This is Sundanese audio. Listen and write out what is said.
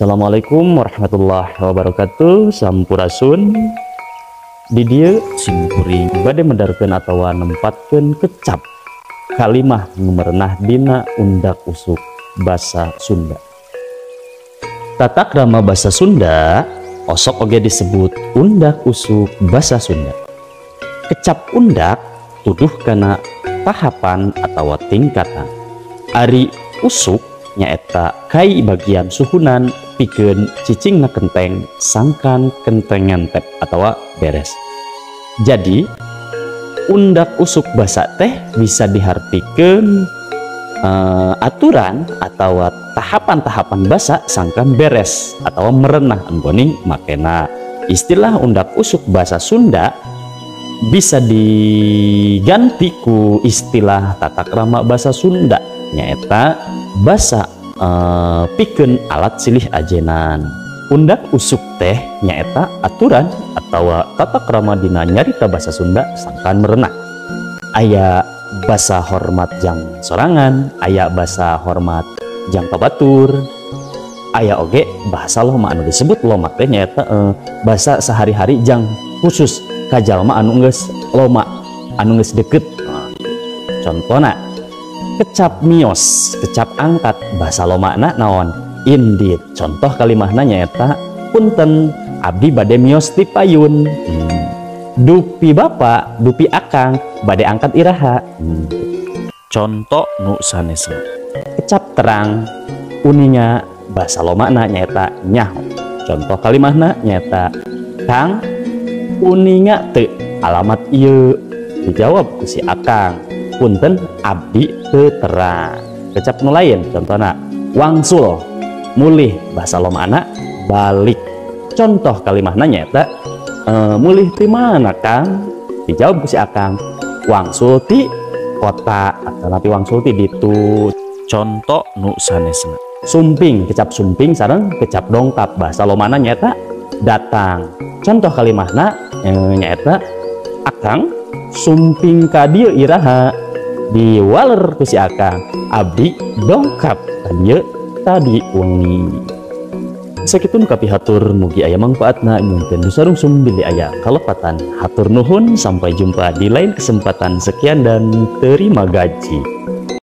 Assalamualaikum warahmatullahi wabarakatuh. Sampurasun. Di dieu simkuring bade medarkeun atawa nempatkeun kecap kalimah nu merenah dina undak usuk basa Sunda. Tata krama basa Sunda osok oge disebut undak usuk basa Sunda. Kecap undak tuduh kana tahapan atawa tingkatan. Ari usuk nyaeta kai bagian suhunan pikeun cicingna kenteng sangkan kenteng ngentep atawa beres. Jadi undak usuk basa teh bisa dihartikeun aturan atau tahapan-tahapan basa sangkan beres atau merenah anggoning makena. Istilah undak usuk basa Sunda bisa diganti ku istilah tata krama basa Sunda nyaeta basa pikeun alat silih ajenan. Undak usuk teh nyaeta aturan atau tata krama dina nyarita basa Sunda sangkan merenah. Aya basa hormat jang sorangan, aya basa hormat jang pabatur, aya oge bahasa loma anu disebut loma teh nyaeta bahasa sehari-hari jang khusus ka jalma anu geus loma, anu geus deket. Contohna kecap mios, kecap angkat, bahasa lomana naon? Indit. Contoh kalimahna nyaeta punten abdi bade mios ti payun. Dupi bapak, dupi akang bade angkat iraha. Contoh nu sanesna. Kecap terang uninga bahasa lomana nyaeta nyaho. Contoh kalimahna nyaeta kang uninga teu alamat ieu. Dijawab ku si akang, punten abdi teu terang. Kecap nu lain contohna wangsul mulih, bahasa lomana balik. Contoh kalimahna nyaeta mulih ti mana kang? Dijawab ku si akang, wangsul ti kota atau napi wangsul ti ditu. Contoh nu sanesna. Sumping, kecap sumping sareng kecap dongkap, bahasa lomana nyaeta datang. Contoh kalimahna nyaeta akang sumping ka dieu iraha? Diwaler ku si akang, abdi dongkap ka dieu tadi wengi. Sakitu nu kapihatur, mugi aya mangfaatna, mungkin nu sarungsum bilih aya kalepatan. Hatur nuhun, sampai jumpa di lain kesempatan. Sekian dan terima gaji.